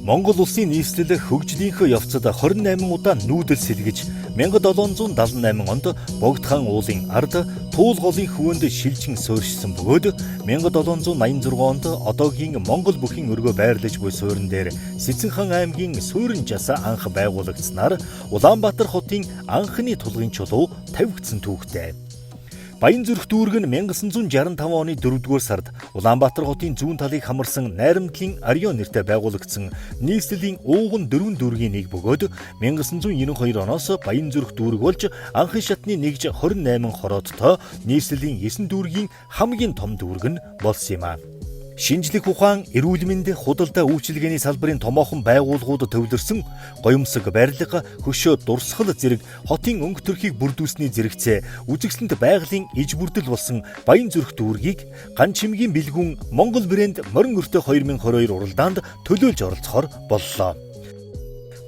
Монгол улсын нийслэл хөгжлийнхөө явцад 28 удаа нүүдэл сэлгэж 1778 онд Богд хаан уулын ард Туул голын хөвөнд шилжин суурьшсан бөгөөд 1786 онд одоогийн Монгол бүхийн өргөө байрлаж буй суурин дээр Сэцэн хаан аймгийн суурин жас анх байгуулагдсанаар Улаанбаатар хотын анхны тулгын чулуу тавигдсан түүхтэй. Баянзүрх дүүрэг нь 1965 оны 4-р сард Улаанбаатар хотын зүүн талыг хамарсан Найрамдлын Орион нэртэй байгуулагдсан нийслэлийн ууган дөрвөн дүүргийн нэг бөгөөд 1992 оноос Баянзүрх дүүрэг болж анхан шатны нэгж 28 хорооттой нийслэлийн 9 дүүргийн хамгийн том дүүрэг нь болсон юм а. Шинжлэх ухаан, эрүүл мэнд, худалдаа үйлчилгээний салбарын томоохон байгууллагууд төвлөрсөн гоёмсог барилга, хөшөө дурсгал зэрэг хотын өнгө төрхийг бүрдүүлсний зэрэгцээ үзэсгэлэнт байгалийн иж бүрдэл болсон Баянзүрх дүүргийг Ган чимгийн бэлгүүн Монгол брэнд морин өртөө 2022 уралдаанд төлөөлж оролцохоор боллоо.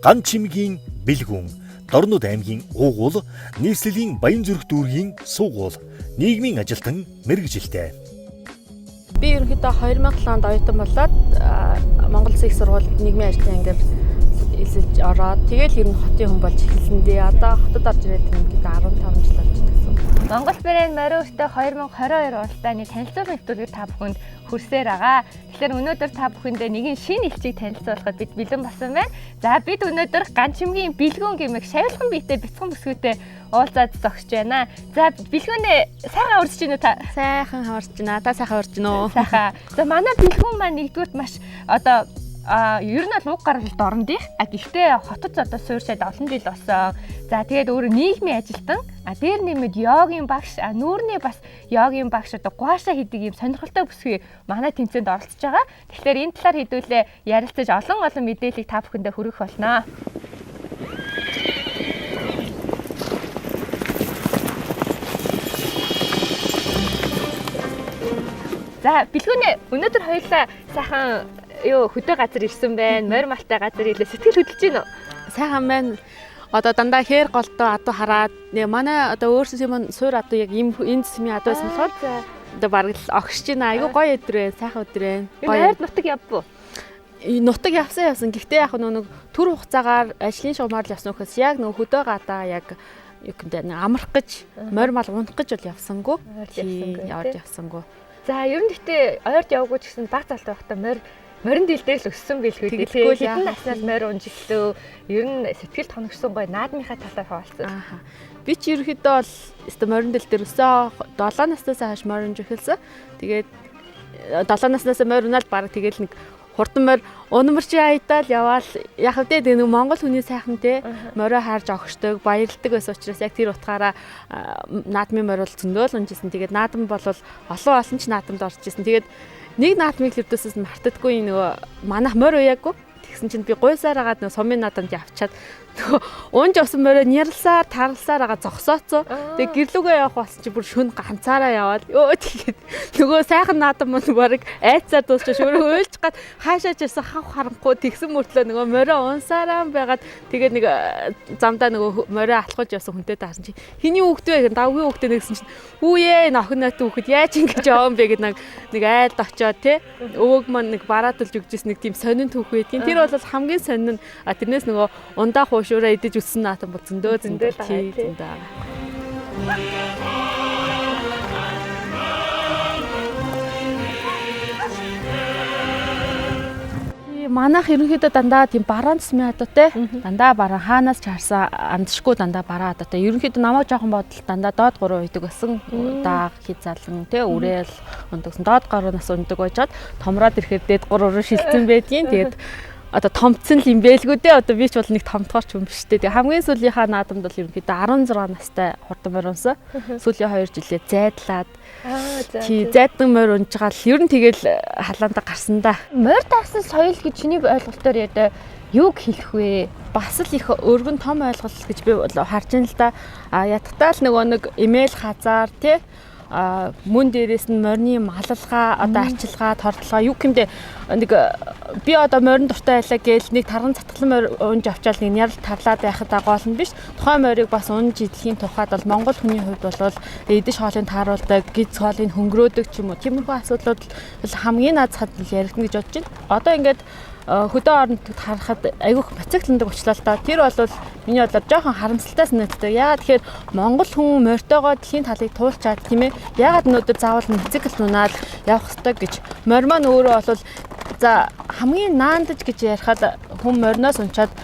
Ган чимгийн бэлгүүн, Дорнод аймгийн уугуул, нийслэлийн Баянзүрх дүүргийн суугуул, нийгмийн ажилтан мэргэжилтэй. Би ерөнхийдөө 2007 онд оюутан болоод Монгол Улсын их сургуульд нийгмийн ажлын ангаар элсэлж ороод тэгэл ер нь хотын хүн болж эхэлсэн дээ. Одоо хотод орж ирээд ерөнхийдөө 15 жил болж байна гэсэн. Монгол брэнд морин өртөө 2022 уралдааны танилцуулгын нэвтрүүлгийг та бүхэнд хүрсээр байгаа. Тэгэхээр өнөөдөр та бүхэндээ нэгэн шинэ элчийг танилцуулахад бид бэлэн болсон байна. За бид өнөөдөр Ган чимгийн бэлгүүн гэмэх шавилхан биетэй бяцхан бүсгүйтэй уулзаад зогсож байна. За бэлгүүнээ сайхан урьж чинь үү та? Сайхан хаварч байна. Та сайхан урьж байна уу? Сайхан. За манай бэлгүүн маань нэгдүгürt маш одоо ер нь бол уг гарал дорндих. А гэхдээ хотод одоо суурьшаад олон жил болсон. За тэгээд өөрөө нийгмийн ажилтан. А дээр нэмээд йогийн багш, а нүүрний бас йогийн багш одоо гуаша хийдэг юм сонирхолтой бүсгүй манай тэмцээнд оролцож байгаа. Тэгэхээр энэ талаар хэдүүлээ ярилцаж олон олон мэдээллийг та бүхэндээ хүргэх болно. За бэлгүүнээ өнөөдөр хоёулаа сайхан юу хөдөө газар ирсэн байна. Морь малтай газар ирлээ. Сэтгэл хөдлөж байна уу? Сайхан байна. Одоо дандаа хээр голдоо адуу хараад манай одоо өөрсдөө юм суур адуу яг ийм энэ зэсмийн адуу байсан болохоор одоо бараг л огшиж байна. Айгуу гоё өдөр байна. Сайхан өдөр байна. Гоё. Ойр нутаг явбуу. Нутаг явсан. Гэхдээ яг нэг төр хугацаагаар ажлын шугамар л явсан нөхөөс яг нөгөө хөдөө гадаа яг юу гэмдэ амрах гэж морь мал унах гэж бол явсангүй. Явж явсангүй. За ер нь гэхдээ ойрд яваагүй ч гэсэн баг залтай байхдаа морин дил дээр л өссөн билгүй дээ. Тэгэлгүй хэдэн наснаас морь унж эхлэв. Ер нь сэтгэлд хоногшсон гоё наадмынхаа талаар хаваалцсан. Аа. Би ч ерөнхийдөө бол өстө морин дил дээр өсөө 7 наснаас хойш морь унж эхэлсэн. Тэгээд 7 наснаас морь унаал баг тэгэл нэг хурдан морь унамарчин аядаал яваал яг вэ тэг нэг монгол хүний сайхан те морио харж огшдог баярлдаг байсан учраас яг тэр утгаараа наадмын морь бол зөндөөл унжсэн. Тэгээд наадам бол олон олон ч наадамд орж исэн. Тэгээд нэг наадмыг л өвдөөсөөс мартадаггүй нөгөө манайх морь уяагүй. Тэгсэн чинь би гуйсаар агаад нөгөө сумын наадамд явчаад нөгөө унж явсан морио нялсаар тарлсаар агаа зогсооцоо. Тэгээ гэрлүүгээ явах болсон чи бүр шүн ганцаараа яваад өө тэгээд нөгөө сайхан наадам мөн бараг айцаар дуусчих шүрээ уйлж гад хаашаа ч явсан хав харанхуй тэгсэн мөртлөө нөгөө морио унсаараа байгаад тэгээд нэг замдаа нөгөө морио алхуулж явсан хүнтэй таарсан чи хиний хүүхэд вэ гэн давгийн хүүхдээ нэгсэн чинь хүүе энэ охин нот хүүхэд яаж ингэж явсан бэ гэд нэг айлд очоод те өвөг маань нэг барааталж өгчээсэн нэг тийм сонин түүх байдгийн. Тэр бол хамгийн сонин нь тэрнээс нөгөө ундаа хуушураа идэж өссөн наатан бол зөндөө зөндөө зөндөө байгаа. Манайх ерөнхийдөө дандаа тийм бараан төсмийн адуутай. Дандаа бараан хаанаас ч харсан андшгүй дандаа бараан адуутай. Ерөнхийдөө намайг жоохон бодол дандаа доод 3 уйдаг байсан. Дааг, хизалан, тэ үрээл ундагсан. Доод 3 нас ундаг байжгаад томроод ирэхээр дээд 3 руу шилжсэн байдгийн. Тэгээд одоо томцсон л юм бэлгүү дээ. Одоо би ч бол нэг томтгоор ч юм биш дээ. Тэгээ хамгийн сүүлийнхаа наадамд бол ерөнхийдөө 16 настай хурдан морь унсан. Сүүлийн 2 жилээ зайдлаад тий зайдан морь унжгаал ер нь тэгэл халаандаа гарсан да. Морь дагсан соёл гэж чиний ойлголтоор ядаа юуг хэлэх вэ? Бас л их өргөн том ойлголт гэж би харж байна л да. А ятгтаа л нөгөө нэг имэйл хазаар тий мөн дээрээс нь морины малалгаа одоо арчилгаа, тордлогоо юу гэмдэ нэг би одоо морин дуртай байлаа гээл нэг тарган цатгалан морь унж авчаал нэг нярл тарлаад байхад гол нь биш. Тухайн морийг бас унж идэхийн тухайд бол монгол хүний хувьд бол идэж хоолыг тааруулдаг, гиз хоолыг хөнгөрөөдөг ч юм уу. Тиймэрхүү асуудлууд бол хамгийн наад цад яригдана гэж бодож байна. Одоо ингээд хөдөө орон нутагт харахад айгүйх мотоциклэндэг очлаа л да. Тэр бол миний бодлоор жоохон харамсалтай санагддаг. Яагаад тэгэхээр Монгол хүн морьтойгоо дэлхийн талыг туулчаад тийм ээ. Яагаад өнөөдөр заавал мотоцикл унаад явах ёстой гэж. Морь маань өөрөө бол за хамгийн наандаж гэж ярихад хүн мориноос унчаад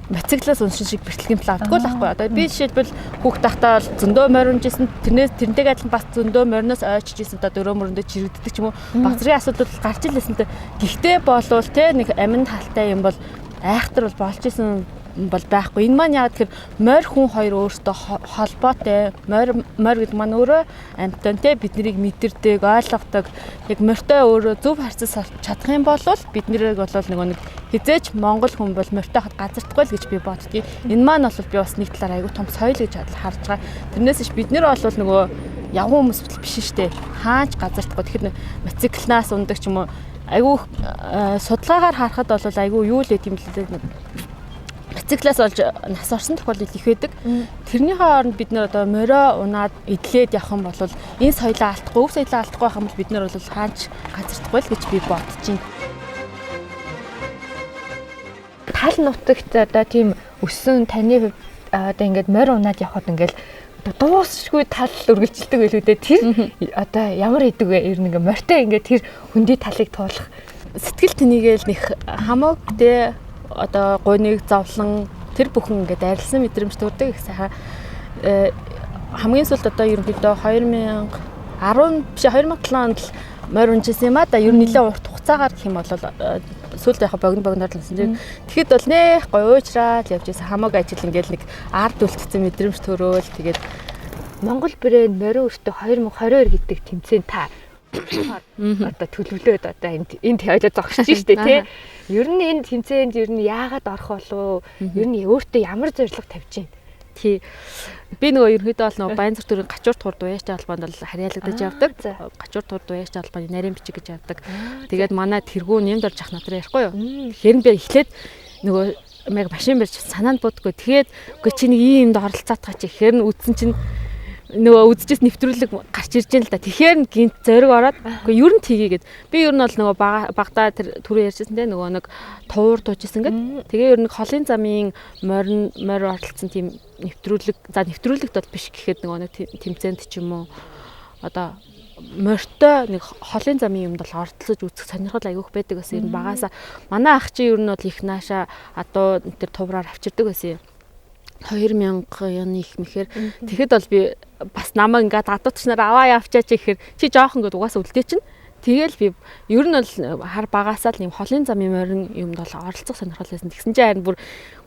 мотоциклаас уншин шиг бэртэл гэмтэл авдаггүй л байхгүй. Одоо би жишээлбэл хүүхд тахтаа бол зөндөө морь унжсэн. Тэрнээс тэрнтэйг адилхан бас зөндөө мориноос ойчж исэн, одоо дөрөө мөрөндөө чирэгддэг ч юм уу. Баг зэргийн асуудал гарч ил лсэн. Гэхдээ болвол те нэг амин талтай юм бол айхтар бол болж исэн бол байхгүй. Энэ маань яагаад тэгэхээр морь хүн хоёр өөртөө холбоотой. Морь гэдэг маань өөрөө амьтан те бид нарыг мэдэрдэг, ойлгодог. Яг морьтой өөрөө зөв харьцаж чадах юм бол бид нарыг бол нөгөө нэг хизээч Монгол хүн бол морьтой хад газардахгүй л гэж би боддгийг. Энэ маань бол би бас нэг талаар айгүй том соёл гэж харж байгаа. Тэрнээс иш бид нар бол нөгөө явган хүмүүс биш штэ. Хаач газардахгүй. Тэгэхээр мотоциклнаас ундаг ч юм уу айгүй судалгаагаар харахад бол айгүй юу л гэдэм бэлээ. Мотоциклаас олж нас орсон тохиолдол их байдаг. Тэрнийхээ оронд бид нэр одоо морио унаад эдлээд явах юм бол энэ соёлоо алдахгүй, өв соёлоо алдахгүй байх юм бол бид нар бол хаач газардахгүй л гэж би бодож байна. Тал нутагт одоо тийм өссөн таны хувьд одоо ингээд морь унаад явхад ингээд дуусшгүй тал үргэлжилдэг байлгүй дээ. Тэр одоо ямар идэг вэ? Ер нь ингээд морьтой ингээд тэр хөндий талыг туулах сэтгэл тэнийгээл нэх хамаг те одоо гуниг зовлон тэр бүхэн ингээд арилсан мэдрэмж төрдөг их сайхан. Хамгийн сүүлд одоо ерөнхийдөө 2010 биш 2007 онд л морь унжсэн юм а да. Ер нь нэлээд урт хугацаагаар гэх юм бол сүүлд яг богино богиноор л унсан чинь. Тэгэхэд бол нэх гоё уучраад явж исэн хамаг ажил ингээд нэг ард үлдсэн мэдрэмж төрөөл тэгээд Монгол брэнд морин өртөө 2022 гэдэг тэмцээн та одоо төлөвлөөд одоо энд хоёлоо зогсож штэ тий. Ер нь энэ тэмцээнд ер нь яагаад орох болов? Ер нь өөртөө ямар зорилго тавьж байна? Тий. Би нөгөө ерөнхийдөө бол нөгөө Баянзар төрийн Гачуур туурд уяачтай холбоонд бол харьяалагдаж явдаг. Гачуур туурд уяачтай холбооны нарийн бичиг гэж явдаг. Тэгээд манай тэргүүн нэмд орж ах надраа ярихгүй юу? Тэгэхээр би эхлээд нөгөө яг машин барьж санаанд будаггүй. Тэгээд үгүй чи нэг ийм юмд оролцоотгаа чи гэхээр нь үдсэн чинь нөгөө үзчихсэн нэвтрүүлэг гарч ирж байна л да. Тэгэхээр нь гинт зориг ороод үгүй ер нь тгий гэд. Би ер нь бол нөгөө багада тэр түрүү ярьжсэн те нөгөө нэг туур дуужсэн гэд. Тэгээ ер нь холын замын морь оролцсон тийм нэвтрүүлэг, за нэвтрүүлэгт бол биш гэхэд нөгөө нэг тэмцээнд ч юм уу одоо морьтой нэг холын замын юмд бол оролцож үзэх сонирхол айгүйх байдаг гэсэн. Ер нь багасаа манай ах чи ер нь бол их нааша адуу тэр тувраар авчирдаг байсан юм. 2000 оны их мэхээр тэгэхэд бол би бас намайг ингээд гадуутчнаар аваа явчаач гэхээр чи жоохон ингээд угаасаа үлдээ чинь. Тэгэл би ер нь бол хар багасаа л юм холын замын морин юмд бол оролцох сонирхол байсан. Тэгсэн чинь харин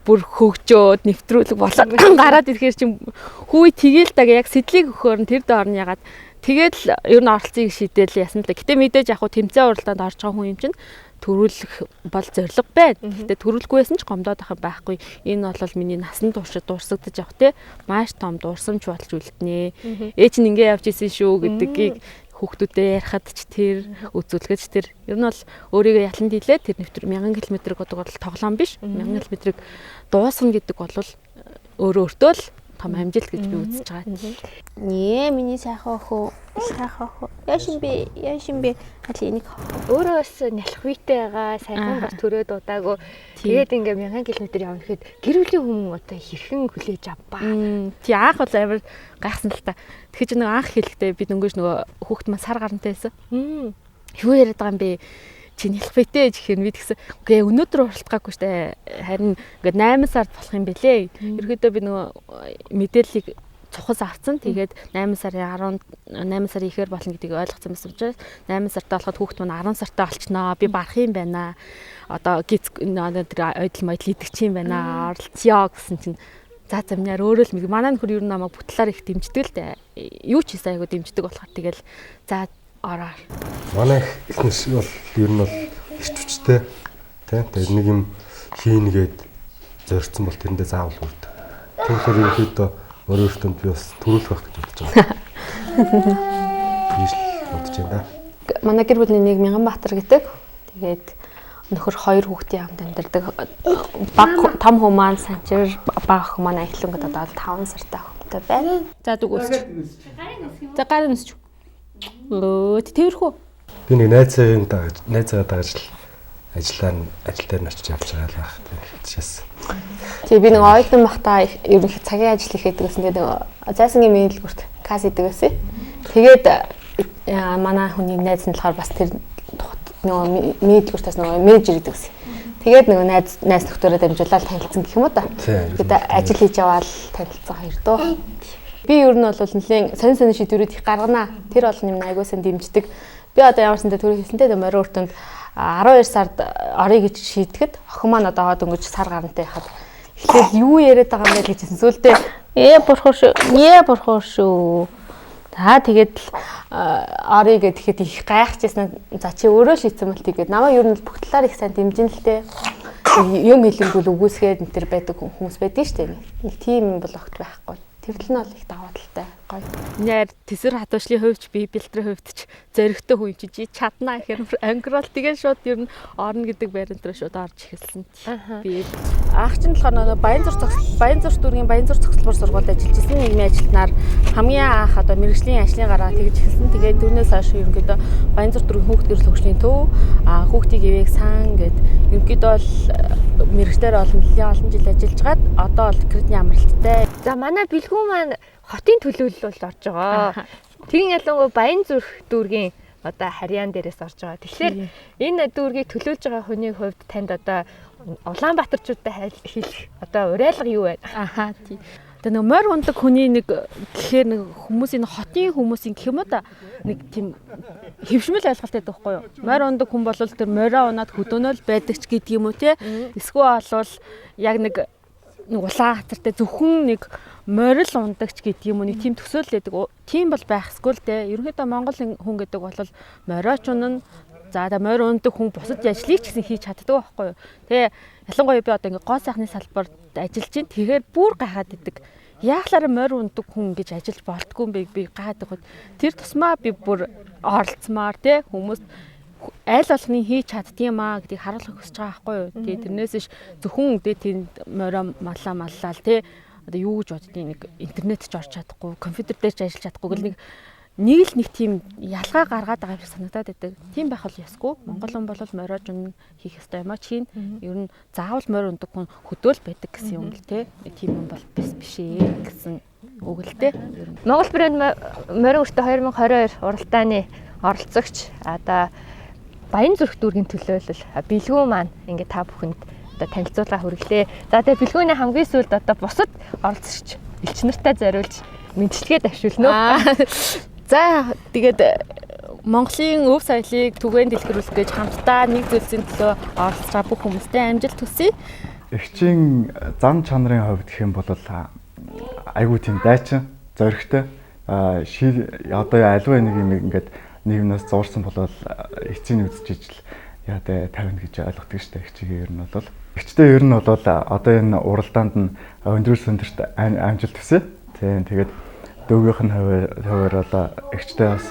бүр хөгжөөд нэвтрүүлэг болоод гараад ирэхээр чинь хүү тэгэл даг яг сэдлийг өгөхөөр нь тэр доор нь ягаад тэгээд л ер нь оролцыг шийдээл ясан л да. Гэтэ мэдээж яг хуу тэмцээн уралдаанд орж байгаа хүн юм чинь төрүүлэх бол зорилго байна. Гэхдээ төрүүлэхгүй байсан ч гомдоод байх юм байхгүй. Энэ бол миний насан туршид дурсагдаж явах те маш том дурсамж болж үлднэ. Ээ чинь ингэ явж исэн шүү гэдгийг хүүхдүүдэд ярихад ч тэр үзүүлэхэд ч тэр ер нь бол өөрийгөө ялан дийлээ тэр нэвтэр 1000 км гэдэг бол тоглоом биш. 1000 км-ыг дуусгана гэдэг бол өөрөө өөртөө л том амжилт гэж би үзэж байгаа. Нээ миний сайхан охин, сайхан охин. Яашин бэ? Яашин бэ? Аль энийг өөрөө бас нялх үетэй байгаа, сайхан бас төрөөд удаагүй. Тэгээд ингээ 1000 км явна гэхэд гэр бүлийн хүмүүс одоо хэрхэн хүлээж авбаа. Тий анх бол амар гайхсан л та. Тэгэхээр чи нэг анх хэлэхдээ би дөнгөж нөгөө хүүхд маань сар гарантай байсан. Юу яриад байгаа юм бэ? Чи нялх битээ гэхээр би тэгсэн. Үгүй өнөөдөр уралдахгүйгүй штэ. Харин ингээд 8 сард болох юм бэлээ. Ерөөдөө би нөгөө мэдээллийг цухас авцсан. Тэгээд 8 сарын 18 сарын ихээр болно гэдгийг ойлгоцсон байсан учраас 8 сартаа болоход хүүхд маань 10 сартаа олчноо. Би барах юм байна. Одоо гиз тэр ойдол моёдол идэх юм байна. Оролцъё гэсэн чинь за замнаар өөрөө л манай нөхөр ер нь намайг бутлаар их дэмждэг л дээ. Юу ч хийсэн айгу дэмждэг болохоор тэгэл за ороор. Манай эхнэр бол ер нь бол эрч хүчтэй тийм. Тэгээд нэг юм хийнгээд зорьсон бол тэрэндээ заавал хүрдэг. Тэгэхээр ерөнхийдөө морин өртөнд би бас төрүүлэх байх гэж бодож байгаа. Тийш л бодож байна да. Манай гэр бүлийн нэг Мянган Баатар гэдэг. Тэгээд нөхөр хоёр хүүхдийн хамт амьдардаг. Баг том хүн маань Санчир, бага охин маань Аялан гэдэг одоо 5 сартай охинтой байна. За дүг өсч. За гарын өсч. Өө тэрхүү. Би нэг найзаагаа дагаж л Ажлаар ажил дээр нь очиж явж байгаа л байх. Тэгчихээс. Тий, би нэг оюутан байхдаа ерөнхий цагийн ажил их хийдэг гэсэн. Тэгээд нэг зайсангийн мэдлэгүрт касс хийдэг байсан. Тэгээд манай хүний найз нь болохоор бас тэр нөгөө мэдлэгүртээс нөгөө менежер гэдэг гэсэн. Тэгээд нөгөө найз нөхдөөрөө дамжуулаад танилцсан гэх юм уу та. Тэгээд ажил хийж яваал танилцсан хоёр дөө. Би ер нь бол нэлээд сонин сонин шийдвэрүүд их гаргана. Тэр бол юм айгуу сан дэмждэг. Би одоо ямар сандаа түрүү хэлсэнтэй морин өртөнд 12 сард орё гэж шийдэхэд охин маань одоо дөнгөж сар гарантай яхад эхлээл юу яриад байгаа юм бэ гэж хэлсэн. Сүүлдээ бурхан шүү. Бурхан шүү. За тэгээд л орё гэхэд их гайхажсэн. За чи өөрөө шийдсэн бол тэгээд намайг ер нь бүх талаар их сайн дэмжин л дээ. Юм хэлэнгүүл үгүйсгээд энэ төр байдаг хүмүүс байдаг шүү дээ. Нэг тийм юм бол огт байхгүй. Тэр л нь бол их даваа талтай гоё. Нэр тэсвэр хатуушлын хувьч би бэлтрийн хувьд ч зоригтой хүн чи чи чаднаа гэхээр ангирал тэгээ шууд ер нь орно гэдэг байран дээр шууд орж эхэлсэн. Би ах чинь болохоор нөгөө Баянзүрх дүүргийн Баянзүрх цогцлбор сургуульд ажиллаж исэн нийгмийн ажилтнаар хамгийн анх одоо мэргэжлийн ажлын гараа тэгж эхэлсэн. Тэгээд түүнээс хойш ерөнхийдөө Баянзүрх дүүргийн хүүхд гэрэл хөгжлийн төв, хүүхдийг ивэг сан гэд ерөнхийдөө бол мэргэжлээр олон жил ажиллаж гаад одоо бол кредитний амралттай. За манай бэлгүүн маань хотын төлөөлөл бол орж байгаа. Тэгин ялангуяа Баянзүрх дүүргийн одоо харьяан дээрээс орж байгаа. Тэгэхээр энэ дүүргийг төлөөлж байгаа хүний хувьд танд одоо Улаанбаатарчуудад хэлэх одоо уриалга юу вэ? Аха тий. Тэгээ нэг морь ундаг хүний нэг гэхээр нэг хүмүүсийн хотын хүмүүсийн гэх юм уу да нэг тийм хэвшмэл ойлголт байдаг байхгүй юу? Морь ундаг хүн бол тэр морио унаад хөдөөнөө л байдаг ч гэдэг юм уу те? Эсвэл бол яг нэг улаан хацартай зөвхөн нэг морил ундагч гэдэг юм уу нэг тийм төсөөлөл байдаг. Тийм бол байх ёсгүй л дээ. Ерөнхийдөө Монгол хүн гэдэг бол мориоч унана. За тэгээ морь ундаг хүн бусад ажлыг ч гэсэн хийж чаддаг байхгүй юу. Тэгээ ялангуяа би одоо ингээ гоо сайхны салбарт ажиллаж чинь тэгэхээр бүр гайхаад идэг. Яахлаараа морь ундаг хүн гэж ажиллаж болтгүй юм бэ би гайхаад байхад тэр тусмаа би бүр оролцмаар те хүмүүс аль болгоны хийж чаддгийм аа гэдгийг харуулах хүсэж байгаа байхгүй юу. Тэгээ тэрнээс ш зөвхөн тэгээ тэнд морио маллаа маллаа те одоо юу гэж боддгийг нэг интернет ч орч чадахгүй, компьютер дээр ч ажиллаж чадахгүй гэл нэг л нэг тийм ялгаа гаргаад байгаа юм шиг санагдаад байдаг. Тийм байх бол ёсгүй. Монгол хүн бол мориож унна хийх ёстой юм а чинь. Ер нь заавал морь ундаг хүн хөдөөл байдаг гэсэн юм л те. Тийм юм бол биш ээ гэсэн үг л те. Монгол брэнд морин өртөө 2022 уралдааны оролцогч одоо Баянзүрх дүүргийн төлөөлөл бэлгүүн маань ингээ та бүхэнд одоо танилцуулга хүргэлээ. За тэгээ бэлгүүний хамгийн сүүлд одоо бусад оролцогч элч нартай зориулж мэдчилгээ давшуулна. За тэгээд Монголын өв соёлыг түгээн дэлгэрүүлэх гэж хамтдаа нэг зүйлсийн төлөө оролцож байгаа бүх хүмүүстээ амжилт хүсье. Эгчийн зан чанарын хувьд гэх юм бол айгүй тийм дайчин, зоригтой, одоо альва нэг юм ингээд нэг юмнаас зуурсан бол эцсийн үзэж ижил яа тэ тавина гэж ойлгодог шүү дээ. Эгчигээ ер нь бол эгчтэй ер нь бол одоо энэ уралдаанд нь өндрөөс өндөрт амжилт хүсье. Тийм тэгээд дүүгийнх нь хуваар бол эгчтэй бас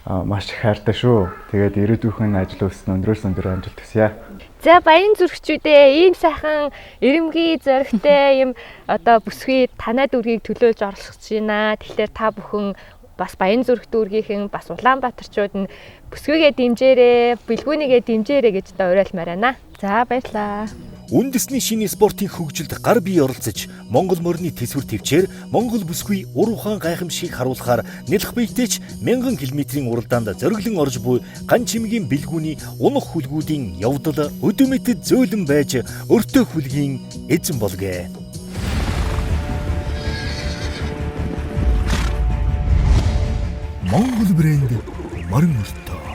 маш их хайртай шүү. Тэгээд ирээдүйн ажил үйлс нь өндрөөс өндөр амжилт хүсье. За Баянзүрхчүүдээ ийм сайхан эрэмгий зоригтой ийм одоо бүсгүй танай дүүргийг төлөөлж оролцож байна. Тэгэхээр та бүхэн бас Баянзүрх дүүргийнхэн бас Улаанбаатарчууд нь бүсгүйгээ дэмжээрээ, бэлгүүнийгээ дэмжээрээ гэж одоо уриалмаар байна. За баярлалаа. Үндэсний шинэ спортын хөгжилд гар бие оролцож, Монгол морины тэсвэр төвчээр Монгол бүсгүй ур ухаан гайхамшигыг харуулахаар нялх биетэйч 1000 км-ийн уралдаанд зориглон орж буй ган чимгийн бэлгүүний унах хүлгүүдийн явдал өдөөмөтэд зөөлөн байж өртөө хүлгийн эзэн болгоё. Монгол брэнд морин өртөө.